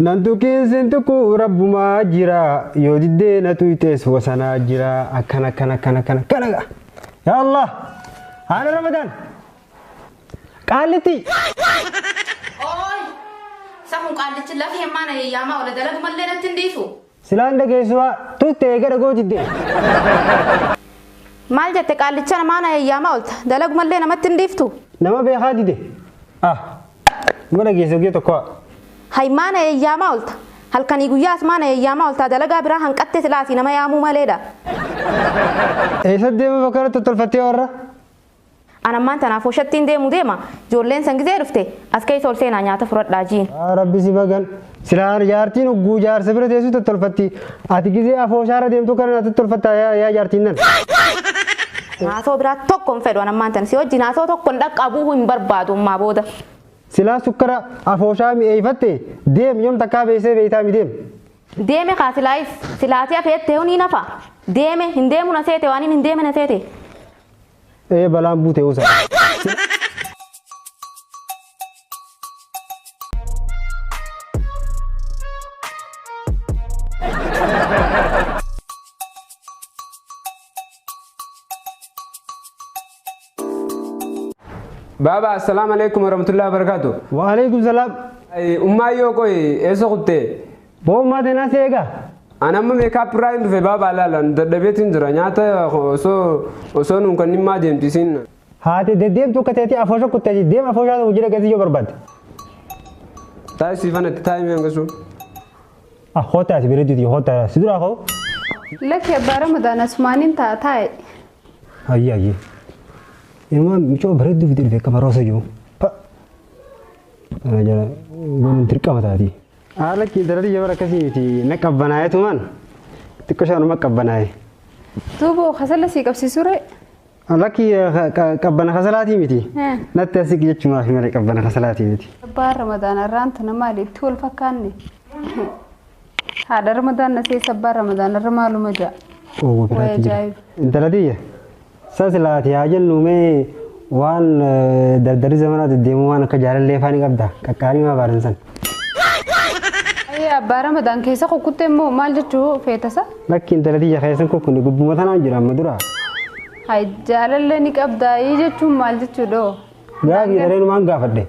Nan tuqiin sin tuqu rabbumaa jira yoo diddee na tuytees wasanaa jira akkana akkana akkana akkana akkana yaa Allah haala Ramadaan qaallitti. Ooy! Safuun qaallichi lafa hemmaana heeyyaamaa ola dalagu mallee natti hin dhiisu. Silaan dhageessuwaa tutte eega dhagoo diddee. Maal jette qaallicha namaana heeyyaamaa oolta dalagu mallee namatti hin dhiiftu. Nama beekaa dide. Ah nama dhageessu gee tokko. Haymaana heeyyaamaa oolta halkanii guyyaas maana heeyyaamaa oolta dalagaa biraa hanqatte silaasii nama yaamuu maleedha. Eessa deema bakka irratti tottolfattee warra? Anammaan tanaaf hoshattiin deemu deema ijoolleen san gizee dhufte as keessa ol seenaa nyaata fudhadhaa jiin. Yaa Rabbi si bagan. Silaan jaartiin ugguu jaarsa bira teessu tottolfatti. Ati gizee afooshaarra deemtu kana na tottolfatta yaa jaartiin nan. Haasoo biraa tokko hin fedhu anammaan tan si wajjin haasoo tokko hin dhaqqabuu hin barbaadu ammaa booda. Silaa sukkara afooshaa mi'eeffatte deem yoom takkaa beeksee beeytaa mi deem. Deeme kaa silaayis silaatii afeettee ni nafa. Deeme hin deemu na seete waan hin deeme na seete. Ee balaan buute usa. Baaba assalaamu alaikum warahmatullahi wabarakatuh. Waalaikum salaam. Ummaa yoo qoy eessa kuttee? Boommaa teenaa si eegaa? Ani amma meekaap irraa hin dhufe baaba laalan dadhabeetiin jira nyaata osoo nuun kan dhimmaa deemti isiin. Haati deddeemtu akka teetii afoosha kuttee deem afooshaa hojii dhaggeessi yoo barbaadde. Taa'ii siifan itti taa'ii mi'aan gasuu. Ah hoota asi bareeduuti hoota si duraa ka'u. Lakki abbaa Ramadaan asumaaniin ta'a taa'e. Ayyee ayyee. Ilmaan mucoo bareedduu fidee dhufe akka baroosa jiru. Pa. Kana jala goon dirqama taati. Haala intalatti jabara akkasii miti na qabbanaa'eetumaan xiqqoo shaanuma qabbanaa'e. Duuba kasala sii qabsiisuree? Lakki qabbana kasalaatii miti. Natti asii jechuumaaf malee qabbana kasalaatii miti. Abbaan Ramadaan irraan tana maali itti wal fakkaanne? Haadha Ramadaan na seessa abbaan Ramadaan irra maaluma ja'a? Oo biraatti jira. Intala tiyya sa silaati haa jennu mee waan dardarri zamanaa deddeemuu waan akka jaalallee faani qabda qaqqaarii maa baaran san. Ayyee abbaa Ramadaan keessa kukkutte immoo maal jechuu feetasa? Lakki intala tiyya keessan kukkunni gubbuma tanaan jira amma dura. Hay jaalallee ni qabdaa jechuun maal jechuudha? Gaafii dareenumaan gaafadhe.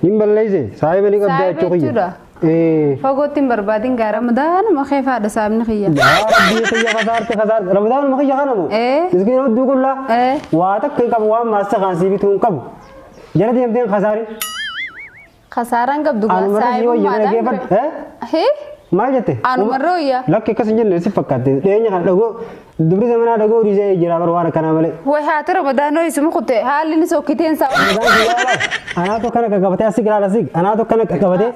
Hin balleeyse saahiba ni qabdaa jechuu kiyya. Fagootti hin barbaadin gaa Ramadaanuma kee faadha saabni kiyya. Yaa Rabbii kiyya kasaarte kasaarte Ramadaanuma kiyya kana moo? Miskiina hudduu qullaa. Waa takka hin qabu waan maassa kaan sii bituu hin qabu. Jala deemteen kasaarin. Kasaaraan qabdu gaa Anumarra si wayya saahibummaadhaan. dhaggeeffadhu. Hee? Maal jette? Anumarra wayya. Lakki akkas hin jenne si fakkaatte dhiyeenya kana dhagoo dubri zamanaa dhagoo dhiisee jira bar waan akkanaa malee. Way haati Ramadaanoo isuma kutte haalli inni sokkiteen isaa. Anaatu akkana qaqqabatee asii ilaala asii anaatu akkana qaqqabatee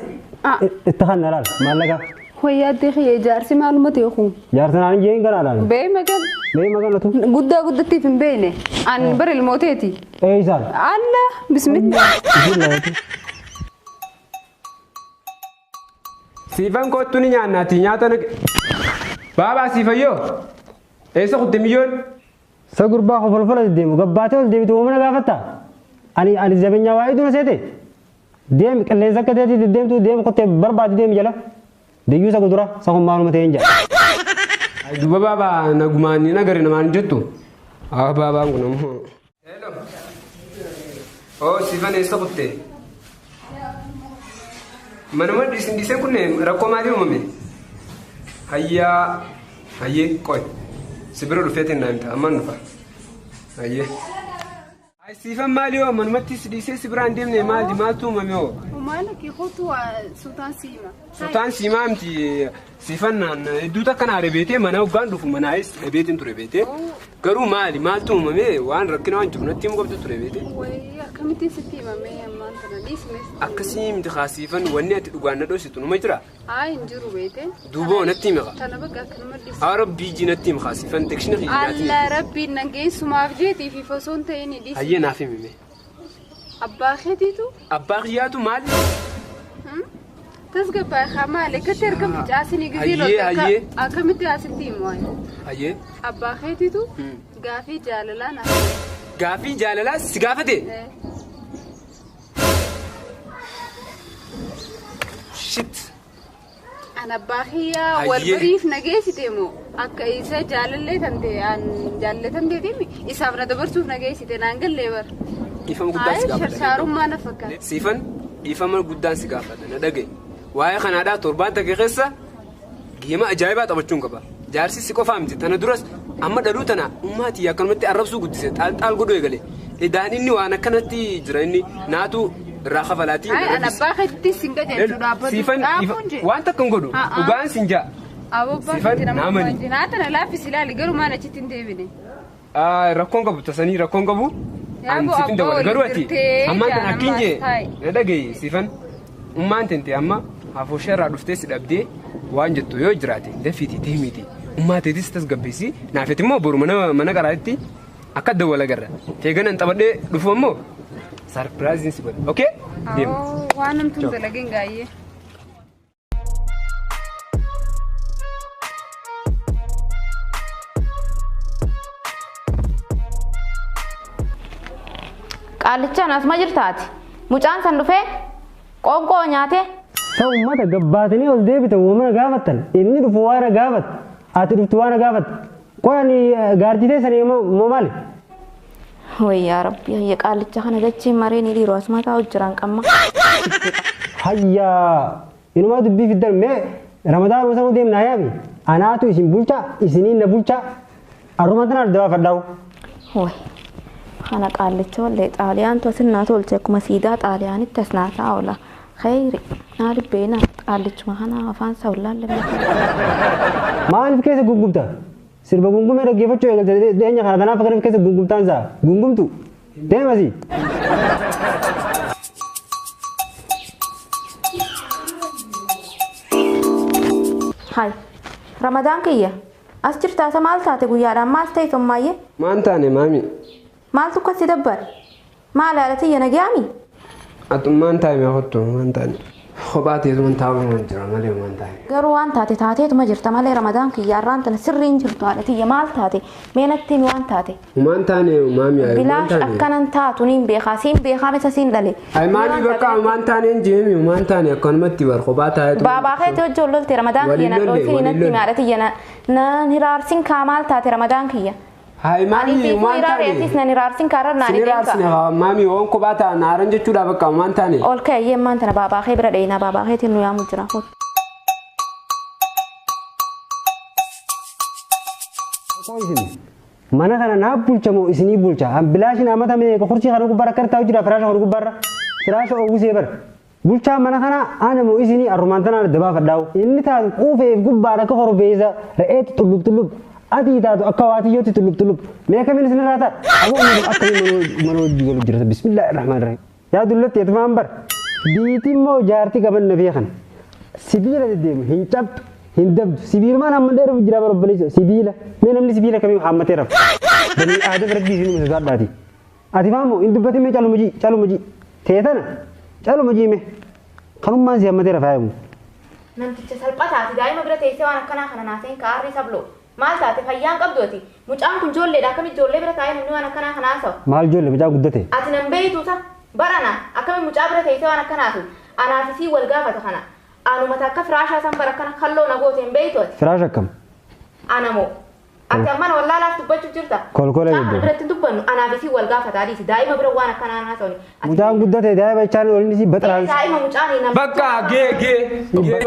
itti kan ilaala maallaqa. Way yaaddee kiyya ijaarsi maaluma ta'e kun. Jaarsa naan jeen gara ilaala. Bee magan. Bee maganatu. Guddaa guddattiif hin beekne. An bara ilmooteeti. Ee isaan. Allah bismillah. Siifan kottu ni nyaannaati nyaata naqe. Baaba siifayyoo eessa kutte miyyoon? Sa gurbaa kofolfola deddeemu gabbaatee ol deebitu uumana gaafatta. Ani ani zabenyaa waa'ee dura seete. Deemi qilleensa akka ta'etti deddeemtu deemi kottee barbaadi deemi jala. Diyyuu isa gudura isa kun maaluma ta'een jala. Duuba baaba nagumaan ni nagari namaan jettu. Ah baabaan kun ammoo. Hello. Oo siifan eessa kutte? Manuma isin dhiisee kunne rakkoo maalii uumame? Hayyaa hayyee qoy si bira dhufeetiin naa himta ammaan dhufa. Hayyee. Ay siifan maali hoo manumatti si dhiisee si biraan deemne maali maaltu uumame hoo? Maal kee suutaan siima. Suutaan siimaa miti siifan naan hedduu takka naa beetee mana hoggaan dhufu manaayis dhabeetiin ture beetee garuu maali maaltu uumame waan rakkina waan jiru natti himu qabdu ture beetee. Wayii akkamittiin sitti himame ammaan tana dhiisme. Akkasii miti kaasiifan wanni ati dhugaan na dhoositu numa jira. Haa hin jiru beete. Duuba natti hima. Tana bakka akkanuma dhiisme. Haa rabbii iji natti hima kaasiifan tekshina kiyyaati. Allah rabbiin nageessumaaf jeetii fi fosoon ta'ee ni dhiisme. Hayyee naaf himime. Abbaa keetiitu. Abbaa kiyyaatu maali? Tasgabbaa'e haa maali akkatti erga facaasinii gizee Hayyee, hayyee. akkamitti asitti himu waayee. Hayyee. Abbaa keetiitu gaafii jaalalaa naaf. Gaafii jaalalaa si gaafate? Shit. An abbaa kiyyaa wal Hayyee. bariif nageessite moo akka isa jaalallee tan ta'e an jaalallee tan ta'eeti isaaf na dabarsuuf nageessite naan gallee bar. Dhiifama guddaan si Ayi gaafadha. sharshaarummaa na fakkaata. Siifan dhiifama guddaan si gaafadha na dhagaye. Waa'ee kanaadhaa torbaan takka keessa geema ajaa'ibaa taphachuun qaba. Jaarsi si qofaa miti tana duras amma dhaluu tana ummaatii akkanumatti arrabsuu guddise xaal godhuu eegale. Idaan inni waan akkanatti jira inni naatu irraa kafalaatii. Ayi an abbaa keetti sin qajeelchu dhaabbatu. Siifan Dhaabuun jee. waan takka hin godhu Haa, haa. dhugaan sin ja'a. Abbaa Siifan keetti nama naamani. wajjin. Haa tana laaffisi ilaali garuu maan achitti hin deebine. Rakkoon qabu tasanii rakkoon qabu. Yaa An boo, siif hin abbaa dawwala garuu ati waliin ammaan tan dirtee akkin jee taa'i. na dhagaye siifan ummaan tente amma hafooshaa irraa dhuftee si dhabdee waan jettu yoo jiraate dafiiti deemiiti ummaa teetis tasgabbeessi naafet immoo boru mana mana qaraatti akka dawwala garra feeganan taphadhee dhufu ammoo sarpiraayiziin si godha okee deema. Awoo, waan namtuun dalageen gaayyee. Qaallichaan asuma jirtaati. Mucaan san dhufee qoonqoo nyaate Ta'u uummata gabbaatanii ol deebitan uumama gaafattan inni dhufu waan gaafat ati dhuftu waan gaafat qoyani gaartii teessanii moo maali? Wayyaa rabbi hayya qaallicha kana jechiin maree ni dhiiroo asuma taa'u jiran qamma. Hayyaa inumaa dubbii fiddan mee ramadaan osoo deemna yaami anaatu isin bulcha isiniin na bulcha arruma tana adda baafadhaa'u. Way kana qaallicha wallee xaaliyaantu asin naa tolche akkuma siidaa xaaliyaanitti as naa ta'a oola. Khayri naa dhibbeena qaallichuma kana afaan isaa wallaalle. Maaliif keessa gungumta? Sirba gungumee dhaggeeffachuu eegalte dhiyeenya kana kanaaf akkana keessa gungumtaan isaa gungumtu deemasi. Hay ramadaan kiyya as jirtaasa maal taate guyyaadhaan maal ta'e sommaayyee Maan taane maami maaltu akkasi dabbare maal haala tiyya nagayaami? Ati maan taane hottu maan taane kophaa teessuman taa'u jira malee maan taane. Garuu waan taate taateetuma jirta malee ramadaan kiyya har'aan tana sirriin jirtu haadha tiyya maal taate mee natti himi waan taate. Maan taane maami ayi maan Bilaash taane. akkanan taatu niin beekaa siin beekaa misa siin dhale. Ayi maami bakka maan taane hin jeemi maan taane akkanumatti bar kophaa taa'eetu. Baabaa keetti hojii lolte ramadaan kiyya Waliin nan lolle, dhoofini waliin natti himi lolle. haadha tiyya nan hiraarsin kaa maal taate ramadaan kiyya. Hayi Ani maami fiifuu maan hiraare atis taane. nan hiraarsin kaarra naan Sin deemka. iraasne haa maami waan kophaa ta'a naaran jechuudha bakka maan taane. Ol ka'e maan tana baabaa kee bira dheeyinaa baabaa keetiin nu yaamu jira. Isin mana kana naa bulcha moo isinii bulcha? An bilaashin amata meeqa kursi kana gubbaarra akka taa'u jira firaasha kana gubbaarra firaasha oowwisee bara. Bulchaa mana kana ana moo isinii arrumaan tanaan adda baafadhaa'u. Inni taatu quufeef gubbaadha akka korbeessa re'eetti xullub xullub ati taatu akka waatiyyootti xullub xullub mee kamiin isin irraa ta'a? Aboo uummata akkamiin mana hojii galu jirta bismillaahi rahmaan rahiim. Yaa dullatti etumaan bara biitii immoo jaartii qaban na beekan sibiila deddeemu hin cabdu hin dabdu sibiilumaan hamma dheeruuf jira bara obboleessa sibiila mee namni sibiila kamiin hammatee rafu banii aadam rabbii isin uume sodaadhaati ati faamoo hin dubbatin mee caluma jii caluma jii teetana caluma jii mee kanummaan si hammatee rafa yaamu. Namticha salphataati daa'ima bira teessee waan akkanaa kana naaseen kaarri sabloo maal taate fayyaan qabdooti mucaan kun ijoolleedha akkami ijoollee bira taa'ee namni waan akkanaa kana haasa'u. Maal ijoollee mucaa guddate Ati nan beeytuusa barana akkami mucaa bira teessee waan akkanaatu anaaf isii wal gaafata kana anuma takka firaashaa san bara akkana kalloo na goote hin beeytu ati firaash akkam anamoo ati amma na wallaalaaf dubbachuu jirta. Kolkola Mucaa kana jechuudha. biratti hin dubbannu anaaf isii wal gaafata adiisi daa'ima bira waan akkanaa haasa'u. Mucaan guddate daa'ima jechaan olin isii baxaraan Daa'ima mucaan nama. Bakka gee gee gee.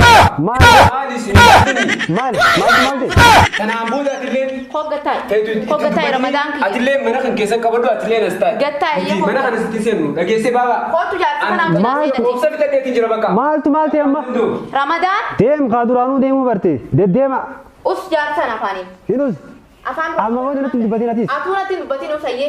Maal? Maali isin yaadani? Maal maal maal ta'e? Kanaan booda atillee Hoggattaa'e. feetu itti Hoggattaa'e ramadaan kiyya. Atillee mana kan keessa qabadhu atillee nas taa'e. Gattaa'e, Nuti mana kana sitti seennu dhageessee baaba. Kootu jaarsa kanaan booda Maal? seenati. Obsa fixadheetiin jira bakka. Maaltu maal ta'e amma? Ramadaan Deem kaa duraanuu deemuu barte deddeema us jaarsan afaaniin. hidhus Afaan amma booda natti hin dubbatin atis. Atuu natti hin dubbatin usayyee.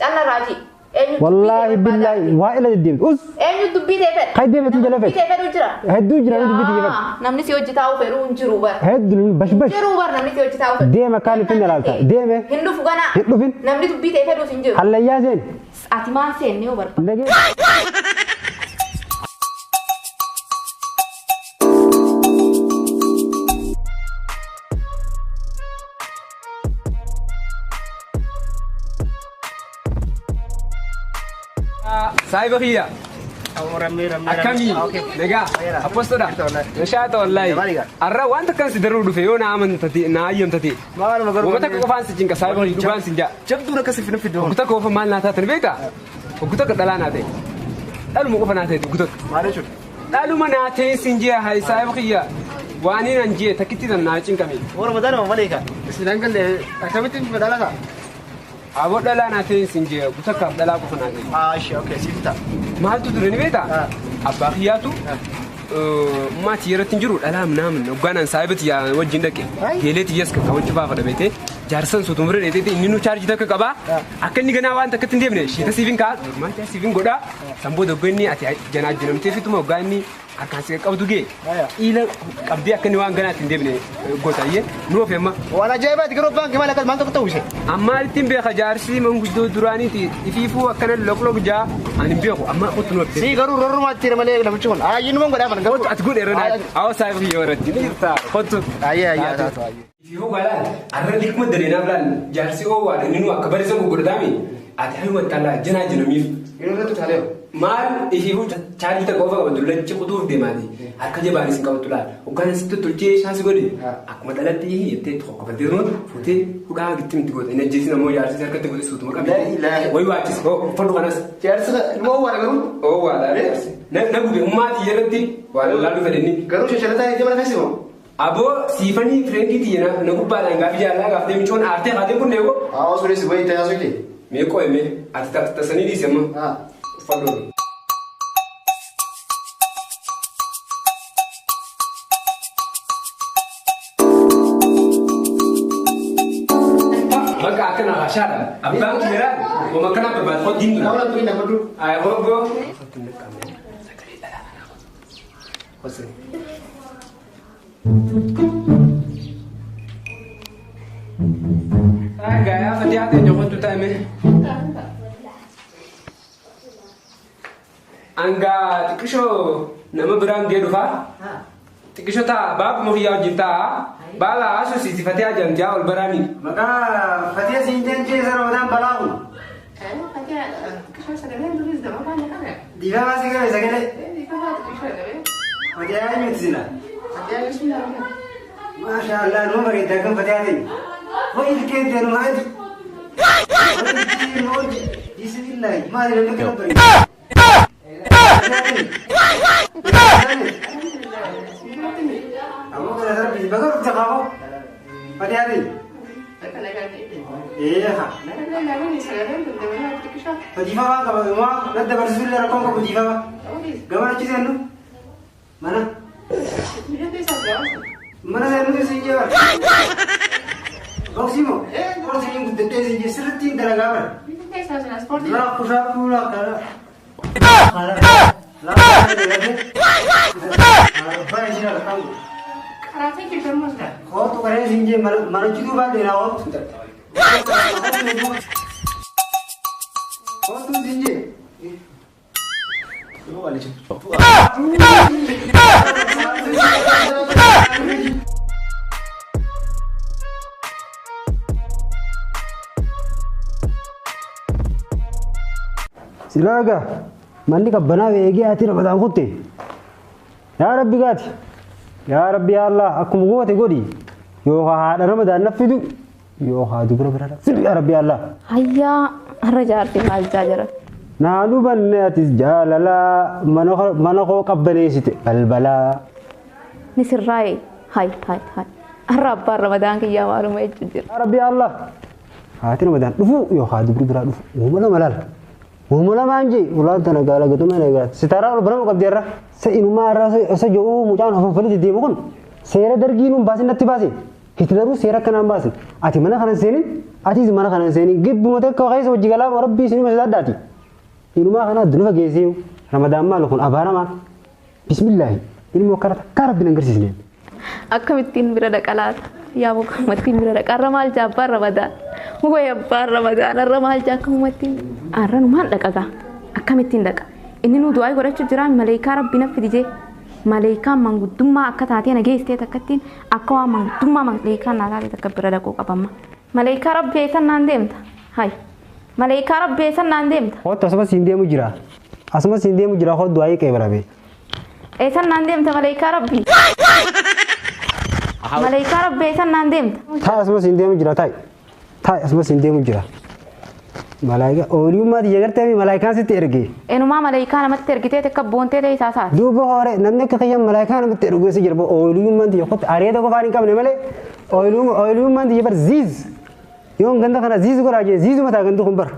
Calla raajii. Eenyu Wallaahi billaahi waa ila deddeemtu us Eenyu dubbii ta'e fedha? Kan deemtu jala Dubbii fedha. ta'e fedhu jira. Hedduu jira namni dubbii ta'e fedhu. Yaa, Namni si hojii taa'u fedhu hin jiru bara. Hedduu bashbash Jiru bara namni si hojii taa'u fedhu. Deema kaan finna laalta. Deeme. Hin dhufu ganaa. Hin dhufin. Namni dubbii ta'e fedhus hin jiru. Hallayyaa seen Ati maal seenne yoo barbaadde? dhagee. Saayiba kiyya. Akkamii? Nagaa? Apostodha? Nashaata wallaahi. Arra wanta akkan si daruu dhufe yoo na amantate na hayyamtate. Wama takka qofaan si cinqa saayiba dhugaan si jaa. Jabduun akkasii fi nufi Oggu takka qofa maal naa taatan beektaa? Oggu takka dhalaa naa ta'e. Dhaluma qofa naa ta'e oggu takka. Maal jechuudha? Dhaluma naa ta'e sin jee hay saayiba kiyya. Waan inni an jee takkitti tan naa cinqame. Warra madaala malee ka. Isin hangalee akkamitti dhala ta'a? Aboo dhalaa naa ta'e sin jee oggu takkaaf dhalaa qofa naa ta'e. Haa okay siif ta'a. Maaltu ture ni beektaa? Abbaa kiyyaatu maatii irratti hin jiru dhalaa minaamin hoggaanaan saayibati yaa wajjin dhaqe geelee tiyyas kan wajji baafadha beetee jaarsan suutu bira dheeteeti inni nu chaarjii takka qabaa akka inni ganaa waan takkatti hin deemne shiita siifin kaa normaal siifin godhaa san booda hoggaa inni ati janaa jinamtee fituma hoggaa inni harkaan si qabdu gee qiila qabdee akka inni waan ganaatti hin deemne gootayyee nu ofi amma. Waan ajaa'ibaati garuu abbaan kee maal akkas maal tokko ta'u ishee? Amma ittiin beeka jaarsi manguddoo duraaniiti ifiifuu akkana loqloq jaa ani hin beeku amma qottu nu ofi. Si garuu rorrumaatti malee namichi kun ayyee numa godhaa mana garuu. Ati godhe irra naa saayiba kiyya irratti ni jirta kottu. Ayyee ayyee taatu ayyee. Ifiifuu galaan arra likuma dareenaaf laal jaarsi oo waan inni nu akka barisan gurgurdataami ati hayuma tallaa janaa jenamiif. Yeroo irratti taalee. Maal ifiifuu chaarjii takka qofa qabatu lachi qutuuf deemaati harka jabaan isin qabatu laal hoggaan sitti tolchee shaasi godhe akkuma dhalatti jettee tokko kafatee fuutee hudhaa gitti miti goota inni ajjeesin ammoo jaarsi harkatti godhe suutuma qabee wayi waachis hoo uffadhu kanas. Jaarsi immoo waan garuu. Oo waa laal na gube ummaatii irratti waan laaluu fedhenni. Garuu shashalataa ijji mana keessa moo? Aboo siifanii fireendii tiyya na gubbaadhaan gaafi jaalala gaafatee micoon aartee kaatee kun eegoo. Haa sunis wayi tajaajilli. Mee qo'eme ati tasanii dhiise amma. Uffadhu. Bakka akkana haashaadha. Abbaan kiiraan wama akkana barbaadu hoo diimtu. Nama lamtuu hin namadhu. Ayi hoggoo. Gaayaa fatii haati eenyu kottu taa'ime. Angaa xiqqishoo nama biraan gee dhufaa. Xiqqishoo ta'a baabuma kiyyaa wajjin ta'a. Baala haasoo fatee ajamti haa ol baraanii. Maqaa Fatee siin jeen sana Ramadaan balaahu. Diifamaa si qabe sagalee. Fatee eenyuti sila? Maasha Allah numa bareedda akkam Fatee haati. Ho'i ilkeen ta'e numa adi. Bismillahi maali namni kana bareeda. Abu kana rabbi baga rubta qabo. Fatee haati. Ee ha. Fadiifama qaba maa nadda barsiisuun rakkoon qabu diifama. Gama achi seennu mana. Mana seennu siin jee bara. Boksii moo? Boksii hin guddattee siin jee sirriitti hin dalagaa bara. Laa kushaafuu laa kala. Kala. Laa kala. Kootu karee siin jee mana jituu baatee naa ooltu. Kootu siin jee. Silaaga manni qabbanaa eegee ati Ramadaan kutte. Yaa Rabbi gaati. Yaa Rabbi yaa Allah akkuma goote godhi. Yookaan haadha Ramadaan na fidu yookaan dubara biraa na fidu yaa Rabbi yaa Allah. Hayyaa har'a jaarsi maal jaa jira? Naa dhubanne atis jaalalaa mana koo qabbaneessite balbalaa. Ni sirraa'e hay hay hay. Har'a abbaan Ramadaan kiyyaa maaluma jechuun jira. Yaa Rabbi yaa Allah. Haati Ramadaan dhufu yookaan dubri biraa dhufu uuma lama laala. Uuma lamaan jee ulaan tana gaala gatuma nagaa. Sitaaraa ol baramu qabdi irra. Sa inumaa irraa isa jiru mucaan hafanfalii deemu kun seera dargii nuun baasin natti baase. Hitleruu seera akkanaan baase. Ati mana kana seenin atis mana kana seenin gibbuma takka keessa hojii galaa rabbii isinuma sodaadhaati. Inumaa kana dunufa geessee Ramadaan maal kun abaara maal. Bismillaahi ilmoo akkana takka rabbiin agarsiisneen. Akkamittiin bira dhaqa laata? Yaa akkamittiin bira dhaqa? Har'a maal jaa abbaan Ramadaan? Wayi abbaan Ramadaan har'a maal jaa akkamittiin? Har'a numaan dhaqa gaa? Akkamittiin dhaqa? Inni nu du'aa godhachuu jira maleekaa rabbi na fidi jee. Maleekaan manguddummaa akka taatee na geessitee takkattiin akka waan manguddummaa maleekaan naa taate takka bira dhaquu qabamma. Maleekaa rabbi eessan naan deemta? Hay. Maleekaa rabbi eessan naan deemta? Kottu asuma siin deemu jira. Asumas hin deemu jira hoo du'aayii qeebalame. Eessan naan deemta maleekaa rabbi? Maleekaa rabbi eessan naan deemta? Taa'i asumas hin deemu jira taa'i. Taa'i asumas hin deemu jira. Malaayikaa ooliyummaa tiyya gartee malaayikaan sitti erge. Enumaa maleekaa namatti ergitee takka boontee ta'e isaa saati. Duuba hoore namni akka kiyyan malaayikaa namatti ergu keessa jira ooliyummaan tiyya qotti areeda qofaan hin qabne malee ooliyummaan tiyya bar ziiz. Yoon ganda kana ziiz godhaa jee ziizuma taa gandu kun bar.